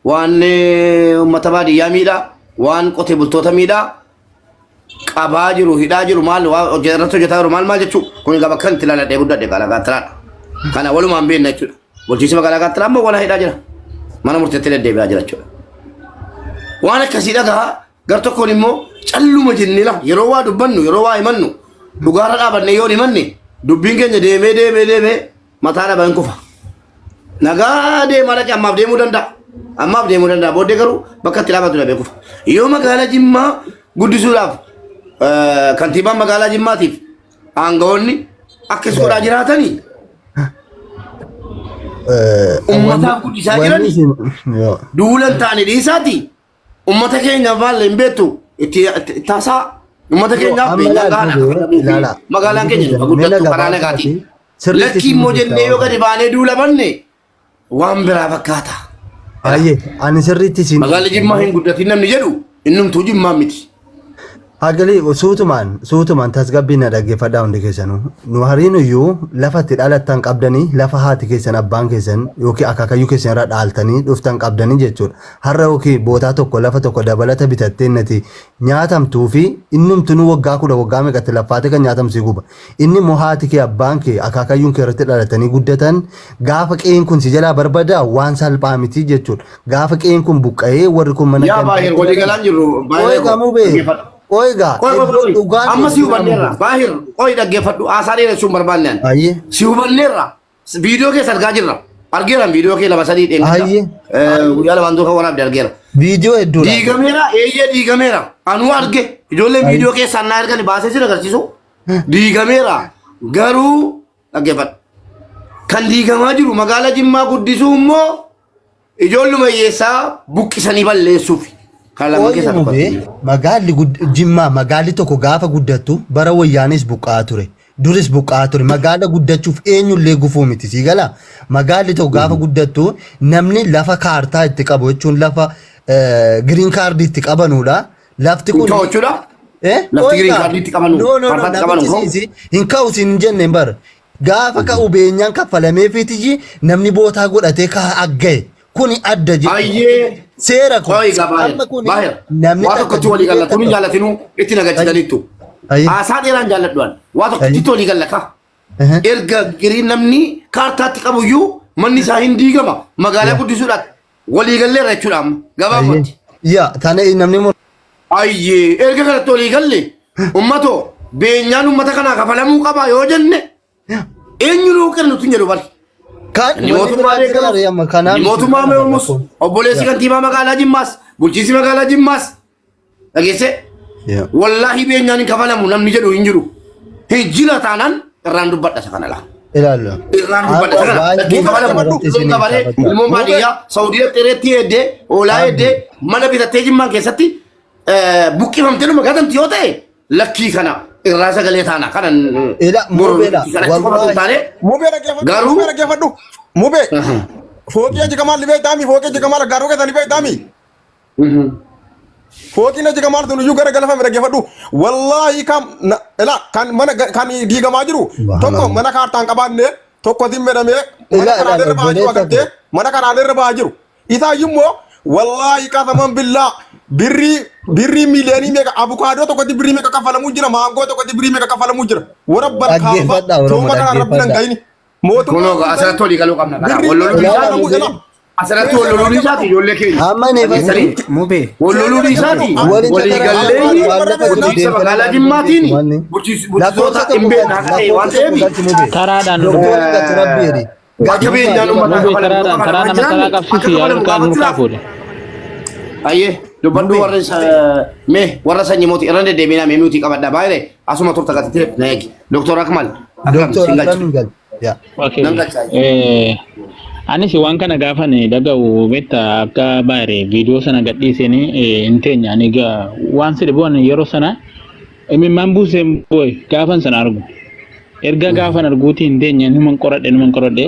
waan uummata baadiyyaa miidhaa, waan qotee bultoota miidhaa qabaa jiru, hidhaa jiru, maal waa irratti hojjetaa jiru, maal maal jechuu. Kun egaa bakka itti ilaaladhee guddadhe magaalaa Gaattiraadha. Kana walumaan beekna jechuudha. Bulchiinsi magaalaa Gaattiraa ammoo wala hidhaa jira. Mana murteetti deddeebi'aa jira jechuudha. Waan akkasii dhagaa gar tokkoon immoo calluma jennee la yeroo waa dubbannu, yeroo waa himannu, dhugaarra dhaabannee yoo himanne dubbiin keenya deemee deemee deemee mataa dhaba hin kufa. Nagaa deemaa dhaqe ammaaf deemuu danda'a. Ammaaf deemuu danda'a. Booddee garuu bakka itti dhaabatu dhabee kufa. Yoo magaalaa Jimmaa guddisuudhaaf kantiibaan magaalaa Jimmaatiif aangawoonni akkas godhaa jiraatanii ummataaf guddisaa jiranii duula hin taane dhiisaati ummata keenyaaf maal hin beektu itti itti taasaa ummata keenyaaf Amma beenyaa ilaali gahaadha mubee, kafalamuu fi ilaala. magaalaan keenya Mela nuuf guddattu karaa gabaabaa nagaatiin. fi sirriitti Lakkii immoo isin jennee yoo gadi baanee duula banne waan biraa fakkaata. Baay'ee ani sirriitti isin Magaalli Jimmaa hin guddatin namni jedhu innumtuu Jimmaa miti. Hagalii suutumaan suutumaan tasgabbiin na dhaggeeffadhaa hundi keessanuu. Nu hariinuyyuu lafa itti dhalattan qabdanii, lafa haati keessan, abbaan keessan yookiin akaakayyuu keessan irraa dhaaltanii dhuftan qabdanii jechuudha. Har'a yookiin bootaa tokko, lafa tokko dabalata bitattee nati nyaatamtuu fi innumtinuu waggaa 10 waggaa meeqatti laffaatee kan nyaatamsu si guba. Inni immoo haati kee, abbaan kee, akaakayyuun kee irratti dhalatanii guddatan gaafa qe'een kun si jalaa barbadaa'u waan salphaa miti jechuudha. Gaafa qe'een kun buqqa'ee warri kun mana Yaa Baahir gandaatti walii galan. galaan jirru Qoy baay'ee koo gamuu bee. dhaggeeffadhu. Qoy gaa Qoy qoy iddoo qoy dhugaan amma jiru si bira hubanneerra mubee. Baahir, qoy dhaggeeffadhu, haasaa dheeressuu hin barbaanne ani. Ayyee. Si hubanneerra, viidiyoo keessa argaa jirra. Argeera viidiyoo kee lama sadii dheengadda. Ayyee. Guyyaa lamaan dura waraabde argeera. Viidiyoo hedduu laata. Diigameera, eeyyee diigameera. Anuu arge, ijoolleen Ayyee. viidiyoo keessaan naa ergani baasee sin agarsiisu. Diigameera garuu dhaggeeffadhu. Kan diigamaa jiru magaalaa Jimmaa guddisuu immoo ijoolluma hiyyeessaa buqqisanii balleessuuf. Kan lama Qooyi keessaa tokko mubee ati. magaalli Jimmaa magaalli tokko gaafa guddattu bara wayyaanis buqqa'aa ture. Duris buqqa'aa ture. Magaala guddachuuf eenyullee gufuu miti sii galaa. Magaalli tokko gaafa guddattu namni lafa kaartaa itti qabu jechuun lafa giriin kaardii itti qabanuudha. Lafti Hin kun ka'u jechuudha. Eh? Lafti giriin Qoygaa. kaardii itti qabanu, No, no, no. kaartaa itti qabanu Namichi hin ka'u. siisi hin ka'u siin hin jenne bara. Gaafa ka'u beenyaan kaffalameefiitiyyi namni bootaa godhatee kaa aggaye. Kuni adda jechuudha. Ayyee. Seera kun. Qoyi gaa Baahir. Amma kuni Baahir. namni Waa takka tokkotti walii galla. Kun hin takka. jaallatinuu itti nagalchitaniittu. Ayyee. Haasaa dheeraan jaalladhu an. Waa tokkotti walii galla kaa. Ehe. Erga giriin namni kaartaatti qabuyyuu manni isaa hin diigama. Magaalaa guddisuudhaan walii galleerra jechuudha amma. Gabaabumatti. Yaa tana namni Ayyee erga kanatti walii galle ummatoo beenyaan ummata kanaa kafalamuu qaba yoo jenne eenyu nuu kennu nutti hin jedhu bari. Kan Inni wanni mootummaa biraa jira deeggaru, ree amma kanaa inni miti mootummaa kana mormus, rakkoon. obboleessi Yaa. kantiibaa magaalaa Jimmaas, bulchiinsi magaalaa Jimmaas dhageesse Yaa. wallaahi beenyaan hin kafalamu namni jedhu hin jiru. Hin jira taanaan irraan dubbadha isa kana laa. Ilaallu. Irraan dubbadha isa kana. Waa'ee Lakkii buufa kafalamu. irratti Ilmoon isin qabaree gaafadha. ilmoon baadiyyaa Saawudii dheereetti eeddee hoolaa eeddee mana bitattee Jimmaan keessatti buqqifamtee dhuma gatamti yoo ta'e lakkii kana irraa sagalee taana kana Ila mubeedha. kanatti qofa Wallahi. hin taane Mubee dhaggeeffadhu. Garuu- Mubee dhaggeeffadhu. Mubee. Fooqii aji kamaal ni beektaami. Fooqii aji kamaal garuu keessan ni beektaami. Fooqiin aji kamaal sun iyyuu gara galafame dhaggeeffadhu. Wallaahi kam ila kan mana kan diigamaa jiru tokko mana kaartaan qabaanne tokko zim jedhamee mana Ila ila karaalee irra bahaa jiru obboleessa agartee koo. mana karaalee irra bahaa jiru. Isaa immoo wallaahi qasaman billaa birrii birrii miiliyoonii meeqa abukaadoo tokkotti birrii meeqa kaffalamuu jira maangoo tokkotti birrii meeqa kaffalamuu jira warra barkaaba Dhaggeeffadhaa Oromoo tooma kanaan rabbi nan dhaggeeffadhaa. gahini mootummaa kunoo asirratti walii galuu qabna kana birrii wal loluu meeqa Ilaala dhiisaati kaffalamuu mubee. jira asirratti wal loluu dhiisaati ijoollee keenya Amma ni dhageessanii ifatti. Mubee. wal loluu dhiisaati Waliin walii takara gallee maallaqa jiru bulchiinsa deemtanii magaalaa ilaaluu Jimmaatiin dandeessu manni. Lakkoofsa bulchitoota hin tokko beekne galchi akka ta'e waan lakkoofsa tokko ta'eef galchi mubee. Taraadhaan nu Doktorri galchi rabbi jedhi. akka Galchi beenyaan mubee. uummataa Mubee kafalamu taraadhaan yoo taraa kafalamaa nama taraa jiraanne akka qabsiisi kafalamu harkaa nurkaa gaafachuudhaaf fuudhe. Ayyee dubbadhu Mubee. warra mee warra sanyii mootii irra deddeebiinaa mee nuti qabadha baay'ee asuma turta gatitee na eegi. Doktor Akmal akkam Doktor sin galcha. Akram hin galchi. Yaa. Okay. Nan galcha. Anis waan kana gaafan dhaga'u beekta akka baay'ee viidiyoo sana gadhiiseen hin teenya ani egaa waan si dhibu ani yeroo sana imimmaan buuseen boo'e gaafan sana argu. Erga gaafan arguuti hin teenye numan qoradhe numan qoradhe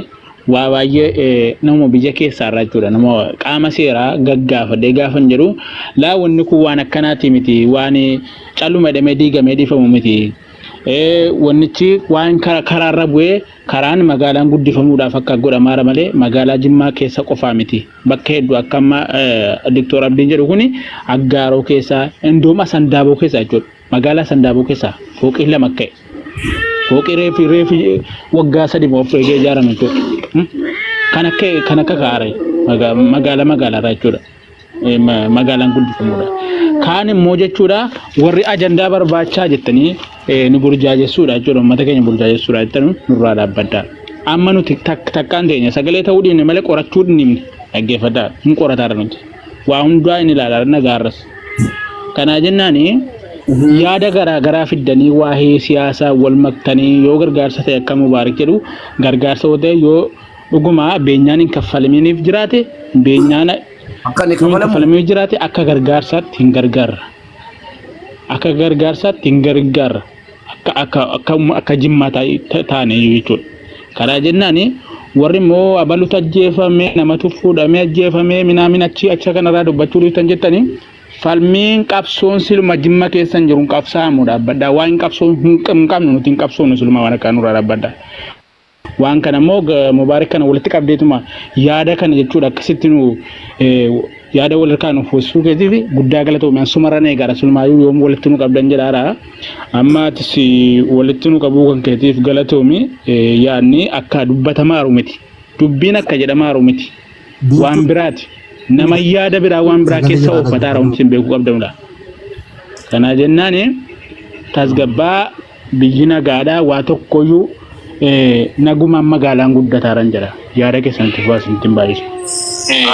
waa baay'ee nama biyya keessaa irraa jechuudha nama qaama seeraa gaggaafadhe gaafan jedhu laa wanni kun waan akkanaati miti waan calluma jedhamee diigamee dhiifamu miti. Wannichi waan karaarra bu'ee karaan magaalaan guddifamuudhaaf akka godhamaara malee magaalaa Jimmaa keessa qofaa miti. Bakka hedduu akka amma Diktoor Abdiin jedhu kuni Aggaaroo keessa, indooma Sandaaboo keessa jechuudha. Magaalaa Sandaaboo keessa fooqiin lama ka'e. Fooqii reefi reefi waggaa 3 moo 4 eegee ijaarame jechuudha. Kan akka kaare magaala magaalaarraa jechuudha. Magaalaan guddifamudha. Kaan immoo jechuudha warri ajandaa barbaachaa jettanii nu burjaajessuudha jechuudha. Uummata keenya burjaajessuudha jettanii nurraa dhaabbadhaa. Amma nuti takkaan teenya sagalee ta'uu dhiibne malee qorachuu dhiibne dhaggeeffadhaa. Hin qorataarra nuti. Waa hundaa hin ilaalaa nagaarras. Kanaa jennaani yaada garaa garaa fiddanii waa'ee siyaasaa wal maktanii yoo gargaarsa ta'e akka Mubaarak jedhu gargaarsa yoo ta'e yoo dhuguma beenyaan hin kaffalaminiif jiraate beenyaan Akka inni yoo hin kafalamu kaffalaminiif jiraate akka gargaarsaatti hin gargaarra. Akka gargaarsaatti hin gargaarra. Akka akka akka akka Jimmaa taane jechuudha. Karaa jennaani warri immoo abalutu ajjeefame namatu fuudhamee ajjeefame minaamin achi acha kanarraa dubbachuu dhiiftan jettanii falmiin qabsoon siluma Jimma keessa hin jiru hin qabsaa'amu dhaabbadhaa. Waan hin qabsoo hin qabnu nuti hin qabsoonu siluma waan akka nurraa dhaabbadhaa. Waan kana immoo Mubaarik kana walitti qabdeetuma yaada kana jechuudha akkasitti nu yaada wal harkaa nu fuusuu keetiif guddaa galatoomi. An sumarran eegaadha sulumaayyuu yoom walitti nu qabdan jedhaara. Amma atis walitti nu qabuu kan keetiif galatoomi yaadni akka dubbatamaaru miti. Dubbiin akka jedhamaaru miti. Waan biraati. Nama yaada biraa waan biraa keessa oofataara wanti isin beekuu qabdanudha. Kanaa jennaani tasgabbaa biyyi nagaadha waa tokkoyyuu nagumaan magaalaan guddataaran jedha. Yaada keessan itti fufaa isinitti hin baay'isu.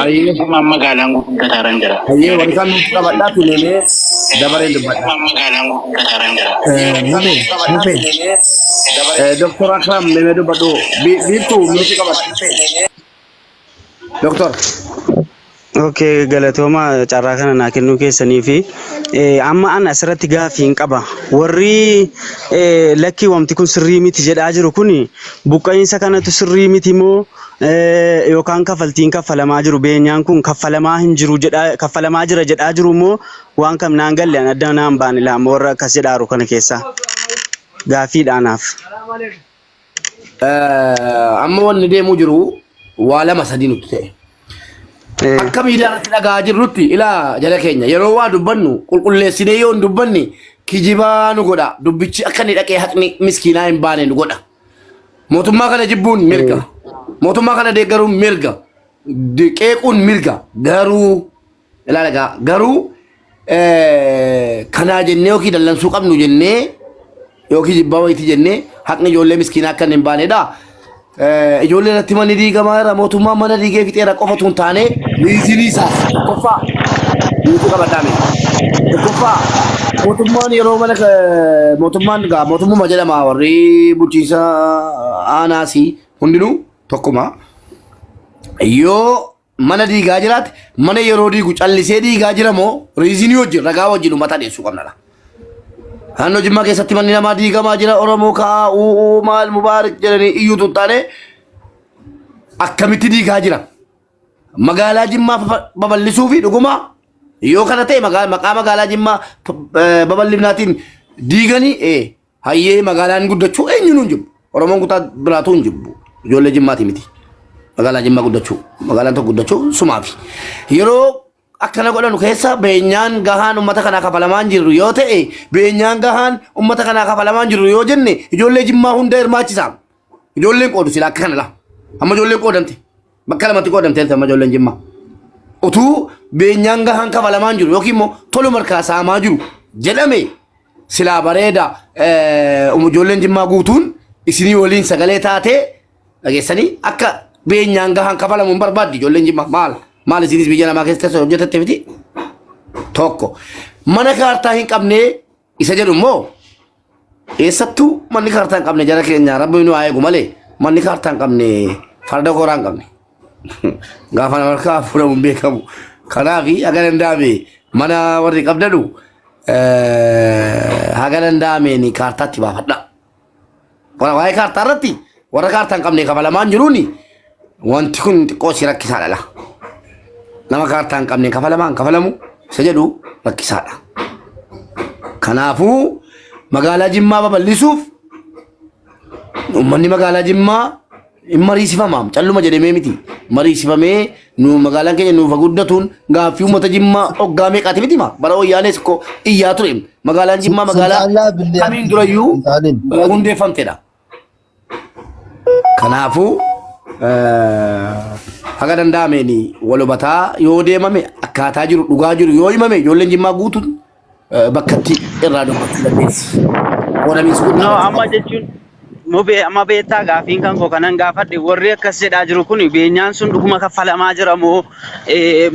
Ayyee Nagumaan magaalaan guddataaran jedha. Ayyee warri kaan nutti qabadhaa tulemee dabareen dubbadha. Nagumaan magaalaan guddataaran jedha. Mube, Mube. Doktor Akram memee dubbadhu. Biiftuu nutti qabadha. Doktor. Okay, galatooma carraa kana naa kennuu keessanii fi amma an asirratti gaaffii hin qaba. Warri lakkii wanti kun sirrii miti jedhaa jiru kun buqqa'iinsa kanatu sirrii miti moo yookaan kafaltiin kaffalamaa jiru beenyaan kun kaffalamaa hin jiru jedhaa kaffalamaa jira jedhaa jiru moo waan kam naan galle an adda naan baane laama warra akkas jedhaaru kana keessaa gaaffiidha anaaf. Amma wanni deemuu jiru waa lama sadii nutti ta'e. Akka miidiyaa irratti dhagaa jirrutti ilaa jala keenya yeroo waa dubbannu qulqulleessinee yoo hin dubbanne kijibaa nu godha. Dubbichi akka inni dhaqee haqni miskiinaa hin baane nu godha. Mootummaa kana jibbuun mirga. Mootummaa kana deeggaruun mirga. Qeequun mirga. Garuu ilaala egaa garuu kanaa jennee yookiin dallansuu qabnu jennee yookiin jibbaa wayitii jennee haqni ijoollee miskiinaa akka hin baanedha. Ijoollee irratti manni diigamaa jira mootummaan mana diigee fixeera qofa tun taane riizinii isaas tokkoffaa guutuu qabadhaame. Tokkoffaa mootummaan yeroo mana mootummaan gaa mootummuma jedhama warri bulchiinsa aanaas hundinuu tokkuma. Yoo mana diigaa jiraate mana yeroo diigu callisee diigaa jira moo riizinii wajjin ragaa wajjin uummata dhiyeessuu qabna. Naannoo Jimmaa keessatti manni namaa diigamaa jira Oromoo ka'aa uuu maal mubaarik jedhanii iyyuutu hin taane akkamitti diigaa jira. Magaalaa Jimmaa babal'isuu fi dhuguma yoo kana ta'e maqaa magaalaa Jimmaa babal'ifnaatiin diiganii Hayyee magaalaan guddachuu eenyuun hin jibbu. Oromoon kutaa biraatuu hin jibbu. Ijoollee Jimmaati miti. Magaalaa Jimmaa guddachuu. Magaalaan tokko guddachuu sumaafi. Yeroo akkana godhanu keessa beenyaan gahaan uummata kanaa kafalamaa hin jirru yoo ta'e beenyaan gahaan uummata kanaa kafalamaa hin jirru yoo jenne ijoollee Jimmaa hunda hirmaachisa. Ijoolleen qoodu sila akka kana laa. Amma ijoolleen qoodamte. Bakka lamatti qoodamte amma ijoolleen Jimmaa. Utuu beenyaan gahaan kafalamaa hin jiru yookiin immoo toluma harkaa saamaa jiru jedhame silaa bareeda ijoolleen Jimmaa guutuun isinii waliin sagalee taatee dhageessanii akka beenyaan gahaan kafalamu hin barbaaddi ijoolleen Jimmaa maal maal isinis biyya namaa keessatti hojjetatte miti tokko mana kaartaa hin qabne isa jedhu immoo eessattuu manni kaartaa hin qabne jara keenya rabbi nu haa eegu malee manni kaartaa hin qabne farda kooraa hin qabne. Gaafa nama harkaa fuudhamu hin beekamu. Kanaaf haga danda'ame mana warri qabdanu haga danda'ameen kaartaatti baafadha. Waa'ee kaartaa irratti warra kaartaa hin qabne kafalamaan jiruuni wanti kun xiqqoo si rakkisaadha la. Nama kaartaa hin qabne kafalamaa hin kafalamu isa jedhu rakkisaadha. Kanaafuu Magaalaa Jimmaa babal'isuuf uummanni magaalaa Jimmaa hin mariisifamaam. Calluma jedhamee miti. Mariisifamee nu magaalaan keenya nuuf haa guddatuun gaaffii uummata Jimmaa hoggaa meeqaati miti ma? Bara wayyaanees ko iyyaa ture. Magaalaan Jimmaa magaalaa Sultaan billee kamiin durayyuu Sultaaniin. hundeeffamtedha. Kanaafuu haga danda'ameen wal hubataa yoo deemame akkaataa jiru dhugaa jiru yoo himame ijoolleen Jimmaa guutuun bakkatti irraa dubbachuu dandeessi. Qoodamiinsi kun No, dhaabachuu amma qaba. jechuun mubee amma beektaa gaafiin kan koo kanan gaafadhe warri akkas jedhaa jiru kun beenyaan sun dhuguma kaffalamaa jira moo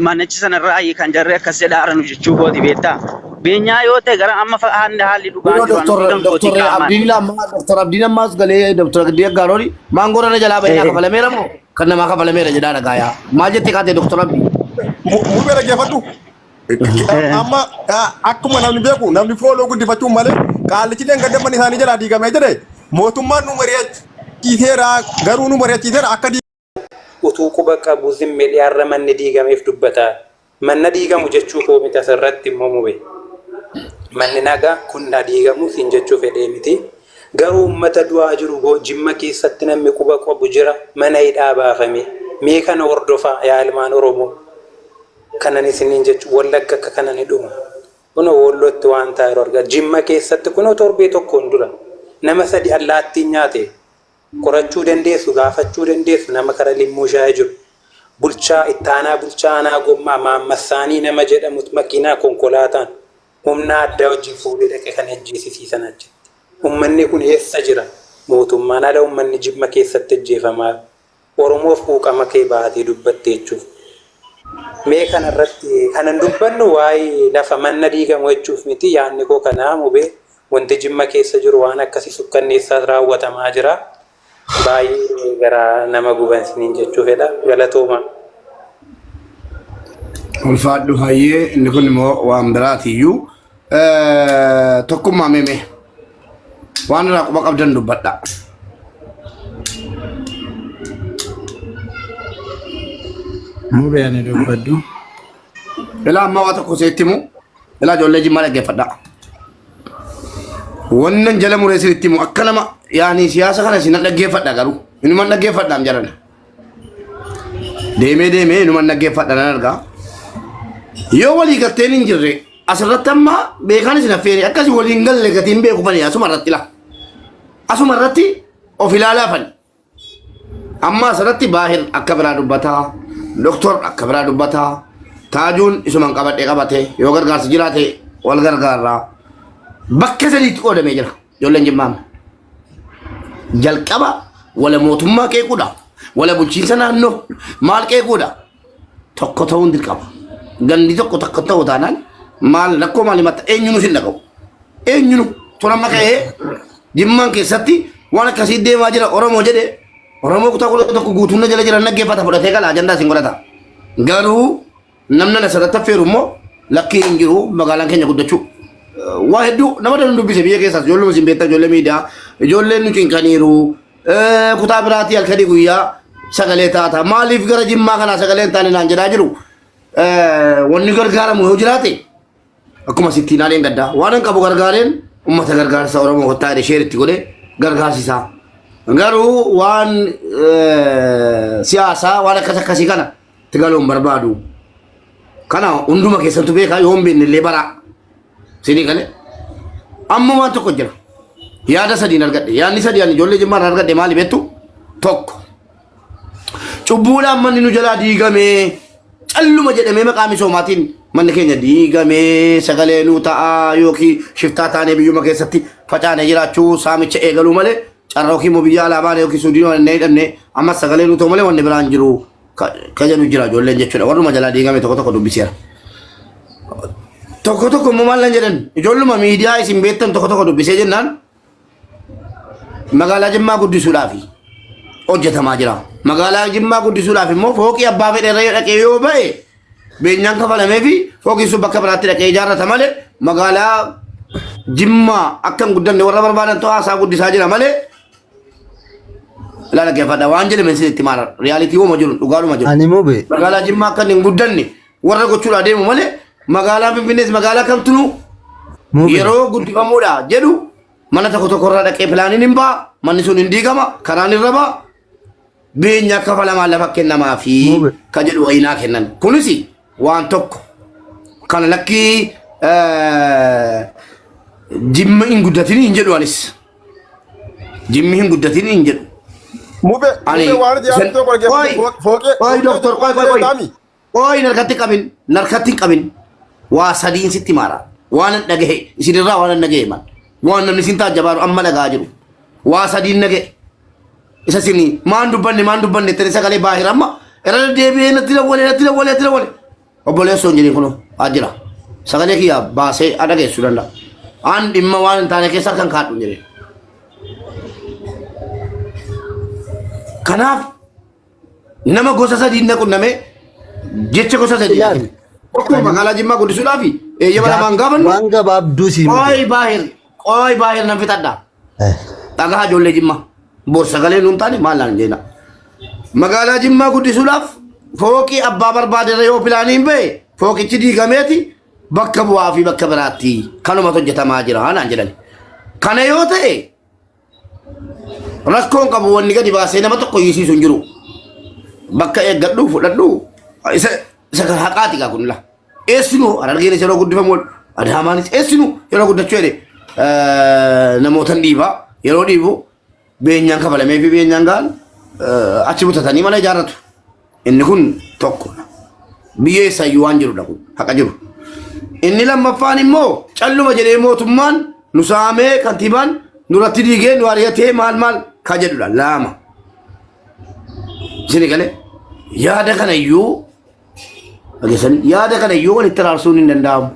manichi sanarraa kan jarri akkas jedhaa jiran jechuu kooti beektaa. Beenyaa yoo ta'e gara amma haalli dhugaan Yeroo jiru anu Doktor kan kooti Doktor qaamaan. Abdiin ammaa Doktor Abdiin ammaas galee Doktor Abdiin Aggaaroon maangoo irra jalaa bahee kafalameera moo kan namaa kafalameera jedhaa dhagaayaa. Maal jettee kaatee Doktor Abdii? Mubee dhaggeeffadhu. Amma akkuma namni beeku namni fooloo guddifachuun malee qaallichi gaddaman isaanii jalaa diigamee jedhe mootummaan nu mari'achiiseera garuu nu mari'achiiseera akka Utuu quba qabuu zimmi har'a manni diigameef dubbata. Manna diigamu jechuu koo miti asirratti immoo mube. Manni nagaa kun na diigamu siin jechuu fedhee miti. Garuu uummata du'aa jiru goo Jimma keessatti namni quba qabu jira mana hidhaa baafame. Mee kana hordofaa yaa ilmaan Oromoo. Kanan isiniin jechu Wallagga akka kana ni dhuma. Kunoo Wollootti waan ta'aa jiru argaa. Jimma keessatti kunoo torbee tokkoon dura nama sadi allaattiin nyaate. Qorachuu dandeessu, gaafachuu dandeessu nama kara Limmuu Shaayee jiru. Bulchaa, ittaanaa bulchaa aanaa Gommaa Maammassaanii nama jedhamut makiinaa konkolaataan humna addaa wajjin fuudhee dhaqe kan ajjeesisiisan achitti. Ummanni kun eessa jira? Mootummaan ala ummanni Jimma keessatti ajjeefamaa Oromoof quuqama kee baatee dubbatte jechuuf. Mee kana irratti kanan dubbannu waa'ee lafa manna diigamu jechuuf miti yaadni koo kanaa mubee wanti Jimma keessa jiru waan akkasii sukkanneessaas raawwatamaa jira. Baay'ee garaa nama guban isiniin jechuu fedha. Galatoomaa. Ulfaadhu hayyee inni kun immoo waan biraatiyyuu tokkummaa meemee waan irraa quba qabdan dubbadha. Mubee ani dubbadhu. Ilaa ammaa waa tokko seetti himu. Ilaa ijoollee Jimmaa dhaggeeffadha. Wannan jala muree isinitti himu akka nama yaani siyaasa kana isin dhaggeeffadha garuu inuman dhaggeeffadhaam jarana. Deemee deemee inuman dhaggeeffadha nan argaa. Yoo walii galteen hin jirre asirratti amma beekaan isin affeere akkasii waliin galle gatiin beeku fani asuma irratti laa. Asuma irratti of ilaalaa fani. Amma asirratti Baahir akka biraa dubbataa, Doktor akka biraa dubbataa, Taajuun isuman qabadhe qabate yoo gargaarsi jiraate wal gargaarraa. Bakka sadiitti qoodamee jira ijoolleen Jimmaa. Jalqaba wala mootummaa qeequudha, wala bulchiinsa naannoo maal qeequudha tokko ta'uun dirqama. Gandi tokko tokko ta'u taanaan maal rakkoo maal himatta eenyuun sin dhaga'u. Eenyuun tun amma ka'ee Jimmaan keessatti waan akkasii deemaa jira Oromoo jedhe Oromoo kutaa 11 guutuun na jala jiran dhaggeeffata fudhatee gala ajandaa isin godhata. Garuu namni na asirratti affeeru immoo lakkii hin jiru magaalaan keenya guddachuu. Waa hedduu nama danuu dubbise biyya keessaas ijoolluma isin beektan ijoollee miidiyaa ijoolleen nu cinqaniiru kutaa biraatii halkanii guyyaa sagalee taata maaliif gara Jimmaa kanaa sagalee hin taane naan jedhaa jiru. Wanni gargaaramu yoo jiraate akkuma sittiin haadheen gaddaa waan hin qabu gargaareen uummata gargaarsa Oromoo kottaa jedhe sheer itti godhe gargaarsisaa. Garuu waan siyaasaa waan akkas akkasii kana itti galuun barbaadu. Kana hunduma keessattuu beekaa yoo hin beekne illee baraa. Sinii galee. Amma waan tokko jira. Yaada sadiin argadhe. Yaadni sadii ani ijoollee Jimmaa irraa argadhe maali beektu? Tokko. Cubbuudhaan manni nu jalaa diigamee calluma jedhamee maqaa misoomaatiin manni keenya diigamee sagalee nuu ta'a yookiin shiftaa taanee biyyuma keessatti facaanee jiraachuu saamicha eegaluu malee carraa yookiin immoo biyya alaa baane yookiin suudii waan hin hidhamne ammas sagalee nuu ta'u malee wanni biraan jiru ka jedhu jira ijoolleen jechuudha warruma jalaa diigame tokko tokko dubbiseera. Tokko tokko immoo maal nan jedhan ijoolluma miidiyaa isin beektan tokko tokko dubbisee jennaan magaalaa Jimmaa guddisuudhaaf hojjetamaa jira. Magaalaa Jimmaa guddisuudhaaf immoo fooqii abbaa fedhe irra dhaqee yoo ba'e beenyaan kafalamee fi fooqiin sun bakka biraatti dhaqee ijaarrata malee magaalaa Jimmaa akka hin guddanne warra barbaadan ta'aa isaa guddisaa jira malee ilaala dhaggeeffadha waan jedhame isin itti maara riyaalitii uuma jiru dhugaadhuma jiru. Ani mube Magaalaa Jimmaa akka hin guddanne warra gochuudhaa deemu malee magaalaa Finfinnees magaalaa kamtunuu mube yeroo guddifamuudha jedhu Mana tokko tokko irraa dhaqee pilaaniin hin ba'a. Manni sun hin diigama. Karaan irra ba'a. Beenya kafalamaa lafa kennamaa fi Mube. ka jedhu wayinaa kennan. Kunis waan tokko. Kana lakkii jimma hin guddatin hin jedhu anis. Jimmi hin guddatin hin jedhu. Mube Ani mube waan isin dhiyaatu tokko qoy dhaggeeffadhu. Fooqee qoy doktor qoy qoy qoy taami. qoy narkatti qabin narkatti hin qabin waa sadiin sitti maara waan hin dhagahe isinirraa waan hin dhagahe mal waan namni isin taajjabaaru amma dhagahaa jiru waa sadiin dhagahe isa isin maan dubbanne maan dubbanne itti sagalee baahir amma irra deddeebi'ee natti dawwale natti dawwale natti dawwale obboleessoon jedhee kunoo haa jira sagalee kiyya baasee haa dhageessuu danda'a aan dhimma waan hin taane keessa harka hin kaadhu hin jedhee kanaaf nama gosa sadiin na qunname jecha gosa sadii Ilaali. Tokko magaalaa Jimmaa guddisuudhaaf eeyyama lamaan gaafannu. Waan gabaabduu sii miti. Qoy baahir qoy baahir nan fixadha. Dhagaa ijoollee Jimmaa. Bor sagalee nuun taane maal naan jeena. Magaalaa Jimmaa guddisuudhaaf fooqii abbaa barbaade irra yoo pilaaniin ba'e fooqichi diigameeti bakka bu'aa fi bakka biraatti kanumatu hojjetamaa jira naan jedhan. Kana yoo ta'e rakkoon qabu wanni gadi baasee nama tokko hiisiisu hin jiru. Bakka eeggadhu fudhadhu isa isa kan haqaati gaa kun la. Eessinu Harargeenis yeroo guddifamu Adaamaanis eessinu yeroo guddachuu jedhe namootan dhiibaa yeroo dhiibu beenyaan kafalamee fi beenyaan ga'an achi butatanii mana ijaarratu. Inni kun tokko. Biyya eessayyuu waan jirudha kun haqa jiru. Inni lammaffaan immoo calluma jedhee mootummaan nu saamee kantiibaan nurratti diigee nu ari'atee maal maal ka jedhudha lama. Isin galee yaada kana iyyuu dhageessanii yaada kana iyyuu walitti araarsuun hin danda'amu.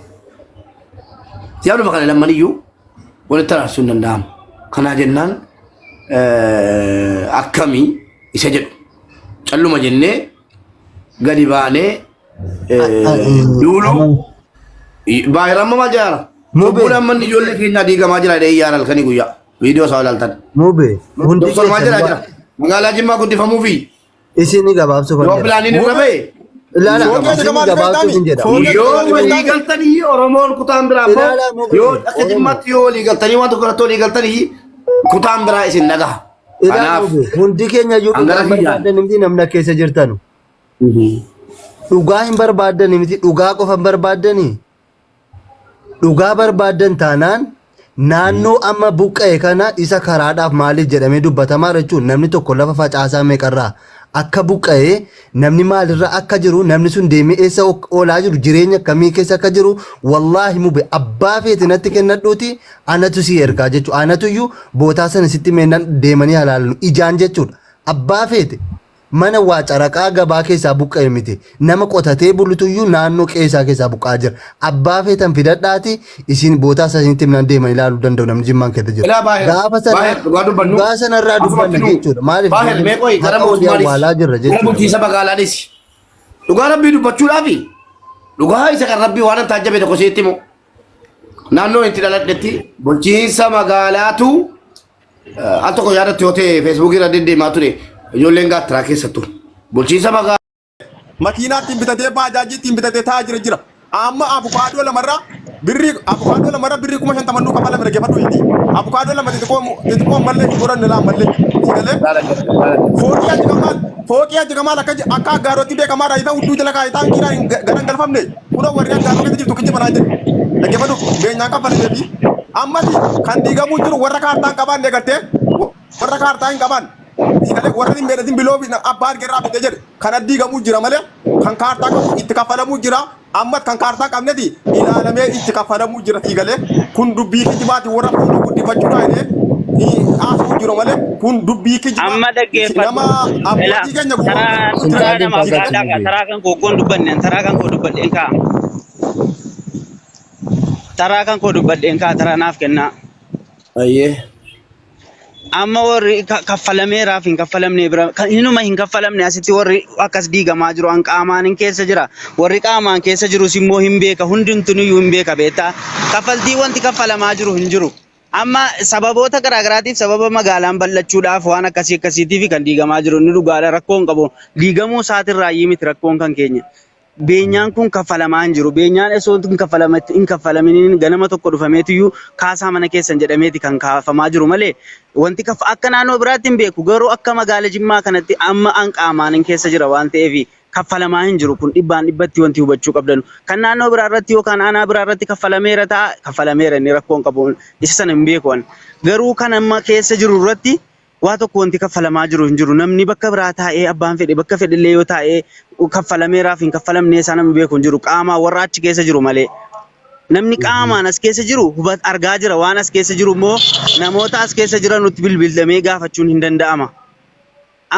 Yaaduma kana lamman iyyuu walitti araarsuun hin danda'amu. Kanaa jennaan akkamii isa jedhu calluma jennee gadi baanee duuluu baay'ee amma maal jedhaa? Mube. Cubbuun amma inni ijoollee keenyaa diigamaa jira jedhee iyyaan halkanii guyyaa. Viidiyoo isaa ilaaltan. Mube. Hundi Doktor maal jedhaa jira? keessan Magaalaa Jimmaa guddifamuu fi isin gabaabsuuf yoo jedha. pilaaniin irra ba'e Ilaala Fooqee isin jedhamaa gabaabsuuf hin jedha. Fooqee yoo jedhamaa walii galtanii Oromoon kutaan biraa immoo Ilaala mube. yoo akka Jimmaatti yoo walii galtanii waan tokko irratti walii galtanii kutaan biraa isin dhagaha. Ilaala Kanaaf mube. Hundi keenya iyyuu Hangara dhugaa kiyyaan. barbaadan miti namni keessa jirtanu. Dhugaa hin barbaaddan miti dhugaa qofa hin barbaaddanii. Dhugaa barbaaddan taanaan naannoo amma buqqa'e kana isa karaadhaaf maaliif jedhamee dubbatamaa jechuun namni tokko lafa facaasaa meeqarraa akka buqqa'e namni maalirra akka jiru namni sun deemee eessa oolaa jiru jireenya akkamii keessa akka jiru wallaahi mube abbaa feete natti kennadhuuti anatu si ergaa jechuudha anatu iyyuu bootaa sana sitti meennan deemanii halaalanu ijaan jechuudha abbaa feete mana waa caraqaa gabaa keessaa buqqa'e miti nama qotatee bulutuyyuu naannoo qe'ee keessaa buqqa'aa jira abbaa feetan fidadhaati isin bootaa sana isinitti himnaan deeman ilaaluu danda'u namni jimmaan keessa jiru Ilaa baahir gaafa sana baahir dhugaa dubbannu dhugaa sanarraa asumatti dubbanna nu jechuudha maaliif baahir mee qoyi gara haqa walii mootummaanis awwaalaa jirra gara jechuudha bulchiinsa magaalaadhis dhugaa rabbii dubbachuudhaafi dhugaa isa kan rabbii waan taajjabe tokko sitti himu naannoo itti dhaladhetti bulchiinsa magaalaatu al tokko yaadattu yoo ta'e feesbuukii irra deddeemaa ture ijoolleen gaattiraa keessattu bulchiinsa magaalaa Makiinaa ittiin bitatee baajaajii ittiin bitatee taa'aa jira jira. Amma abukaadoo lamarraa birrii abukaadoo lamarraa birrii 50,000 nuu kafalame dhaggeeffadhu hiiti. Abukaadoo lama xixiqqoo xixiqqoo ammallee hin godhanne laa ammallee. Si galee? Fooqii achi kamaal fooqii achi kamaal akka akka aggaarootti beekamaa raayitaa hudduu jala kaayitaa hanqiidhaan hin gara hin galfamne kunoo warri aggaaroo keessa jirtu kijiba naan jedhe. Dhaggeeffadhu beenyaan kaffalamee fi ammas kan diigamuu jiru warra kaartaa hin qabaanne gartee warra kaartaa hin qabaanne. Si galee warra hin beekne biloo abbaa argeerraa bitee jedhe kan diigamuu jira malee kan kaartaa qabu itti kaffalamuu jira ammas kan kaartaa qabneti ilaalamee itti kaffalamuu jira si galee kun dubbii kijibaati warra fuula guddifachuudhaa jedhee haasa'uu jiru malee kun dubbii kijibaa Amma dhaggeeffadhu. nama Ilaa abbootii keenya taraa Sun taraa caalii namaaf fagaatu gaadhaa kaa mube. taraa kan koo koon dubbadheen taraa kan koo dubbadheen kaa taraa kan koo dubbadheen kaa taraa naaf kennaa. Ayyee. Amma warri kaffalameeraaf hin kaffalamne bira kan hinuma hin kaffalamne asitti warri akkas diigamaa jiru an qaamaan hin keessa jira warri qaamaan keessa jirus immoo hin beeka hundumtunuyyuu hin beeka beektaa kaffaltii wanti kaffalamaa jiru hin jiru. Amma sababoota garaagaraatiif sababa magaalaan bal'achuudhaaf waan akkasii akkasiitiif kan diigamaa jiru inni dhugaadha rakkoon qabu diigamuu isaatirraa miti rakkoon kan keenya. Beenyaan kun kaffalamaa hin jiru. Beenyaan osoo hin kaffalaminiin ganama tokko dhufameetiyyuu kaasaa mana keessan jedhameeti kan kaafamaa jiru malee wanti akka naannoo biraatti hin beeku, garuu akka magaala Jimmaa kanatti amma an qaamaan hin keessa jira waan ta'eef kaffalamaa hin jiru. Kun dhibbaan dhibbatti wanti hubachuu qabdanu. Kan naannoo biraa irratti yookaan aanaa biraa irratti kaffalameera ta'a, kaffalameera, inni rakkoo hin qabu, isa sana hin beeku an. Garuu kan amma keessa jiru irratti waa tokko wanti kaffalamaa jiru hin jiru. Namni bakka biraa taa'ee, abbaan fedhe bakka fedhe yoo taa'ee, kaffalameeraaf hin kaffalamne isaa namni beeku hin jiru. Qaamaan warra achi keessa jiru malee. Namni qaamaan as keessa jiru hubat argaa jira. Waan as keessa jiru immoo namoota as keessa jiran nutti bilbilamee gaafachuun hin danda'ama.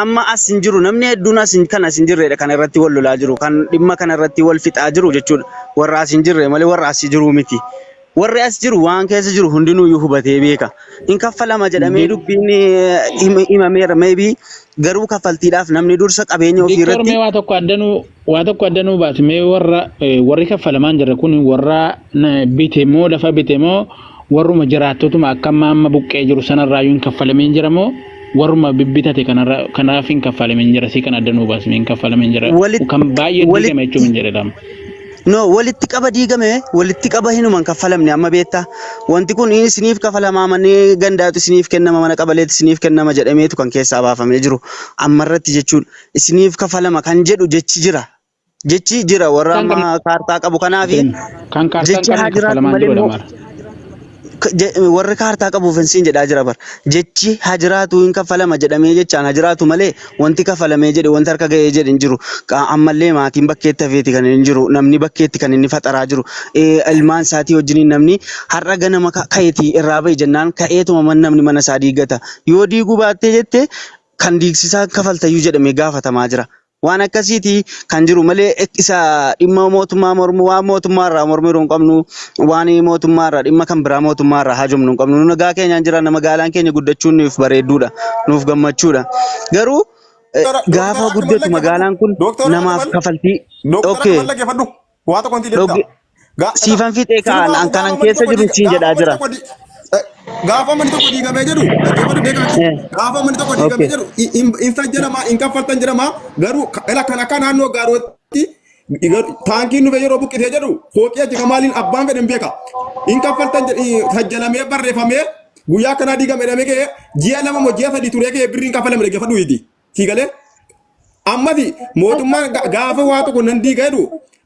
Amma as hin jiru, namni hedduun as hin kan as hin jirredha kan irratti wal lolaa jiru, kan dhimma kana irratti wal fixaa jiru jechuudha. Warra as hin jirre malee warra as jiru miti. Warri as jiru waan keessa jiru hundinuyyuu hubatee beeka. Hin kaffalama jedhamee dubbiin himameera maybe, garuu kaffaltiidhaaf namni dursa qabeenya ofii Diktor, irratti mee waa tokko addanuu baasi. Mee warra warri kaffalamaan jirre kun warra bite moo, lafa bite moo, warruma jiraattotuma akka amma amma buqqee jiru sanarraayyuu hin kaffalameen jira moo, warruma bibbitate kanarra kanaaf hin kaffalameen jira? Si kan addanuu baasi, mee hin kaffalameen jira kan baay'ee diigame jechuun hin jedhe lama. No, walitti qaba diigame, walitti qaba hinuman kaffalamne amma beektaa. Wanti kun isiniif kaffalamaa, manni gandaatu isiniif kennama, mana qabaleetu isiniif kennama jedhameetu kan keessaa baafamee jiru ammarratti jechuudha. Isiniif kaffalama kan jedhu jechi jira. Jechi jira warra Kan amma kaartaa qabu kanaafi kan kaartaan jechi haa qabne jiraatu kaffalamaan malee jiru immoo lamaara. Warri kaartaa qabuuf hin siin jedhaa jira bar. Jechi haa jiraatu, hin kaffalama jedhamee jechaan haa jiraatu malee wanti kaffalamee jedhe, wanti harka ga'ee jedhe hin jiru. Ammallee maatiin bakkeetti hafeeti kan hin jiru. Namni bakkeetti kan inni faxaraa jiru. Ilmaan isaatii wajjiniin namni har'a ganama ka'eeti irraa ba'i jennaan ka'eetuma namni mana isaa diigata. Yoo diiguu baattee jette kan diigsisaa kafaltayyuu jedhamee gaafatamaa jira. Waan akkasiiti kan jiru malee isa dhimma mootummaa mormuu, waan mootummaa irraa mormuu hin qabnu, waan mootummaa irraa dhimma kan biraa mootummaa irraa haajomnu hin qabnu. Nu nagaa keenyaan jiraanna, magaalaan keenya guddachuun nuuf bareedduudha, nuuf gammachuudha. Garuu gaafa guddatu magaalaan kun namaaf kafaltii. Doktara, Okay. dhaggeeffadhu. Waa tokko wanti deebita. Siifan fixee ka'an an kanan keessa jiru siin jedhaa jira. Gaafa manni tokko diigamee jedhu, dhaggeeffadhu beekaa. Gaafa manni tokko diigamee jedhu hin sajjalamaa, hin kaffaltan jedhama, garuu ila kan akka naannoo gaarootti taankiin dhufe yeroo buqqisee jedhu fooqii achi kamaaliin abbaan fedhe hin beeka. Hin kaffaltan sajjalamee barreeffamee guyyaa akkanaa diigame jedhamee ka'ee ji'a 2 moo ji'a 3 turee ka'ee birriin kaffalame, dhaggeeffadhu iti. Sii galee? Ammati mootummaan gaafa waa tokko nan diiga jedhu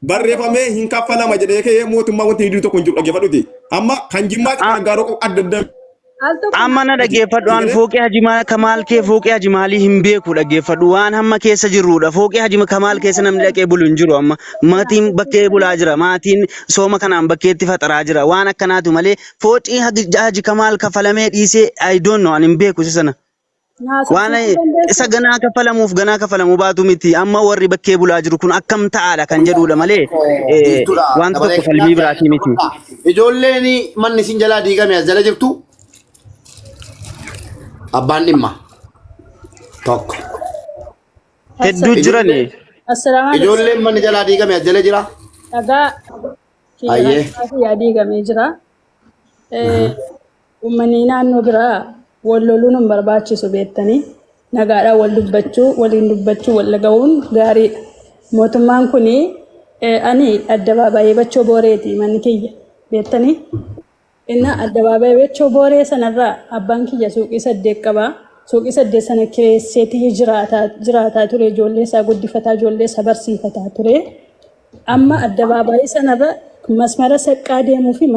barreeffamee hin kaffalama jedhee ka'ee mootummaan wanti hin tokko hin jiru, dhaggeeffadhuti. Amma kan Jimmaatti kan Aggaaroo adda adda. Al tokko Amma na dhaggeeffadhu, an fooqii Haji Kamaal kee fooqii Haji Maalii hin beeku, dhaggeeffadhu, waan hamma keessa jirrudha. Fooqii Haji Kamaal keessa namni dhaqee bulu hin jiru amma. Maatiin bakkee bulaa jira. Maatiin sooma kanaan bakkeetti faxaraa jira. Waan akkanaatu malee fooqii Haji Kamaal kafalamee dhiisee, I don't know, an hin beeku isa sana. Waan Naasofsiisuu isa dandeessu. ganaa kaffalamuuf ganaa kaffalamuu baatu miti. Amma warri bakkee bulaa jiru kun akkam ta'aadha kan jedhudha malee Biiftuudha. wanta Dabalee tokko falmii biraatii miti. Ijoolleen manni isin jalaa diigame as jala jirtu, abbaan dhimma tokko. Hedduu jirani. Assalaamu alaikum. Ijoolleen manni jalaa diigame as jala jira. Dhagaa Ayyee. kiyya diigamee jira. Uummanni naannoo biraa wal loluun hin barbaachisu beektanii, nagaadhaan wal dubbachuu, waliin dubbachuu, wal dhaga'uun gaariidha. Mootummaan kun ani addabaabaayii Bachoo Booreeti manni kiyya beektanii. Inna addabaabaayii Bachoo Booree sanarraa abbaan kiyya suuqii saddeet qaba. Suuqii saddeet sana kireesseetii jiraataa ture, ijoollee isaa guddifataa, ijoollee isaa barsiifataa ture. Amma addabaabaayii sanarra masmara saqqaa deemuu fi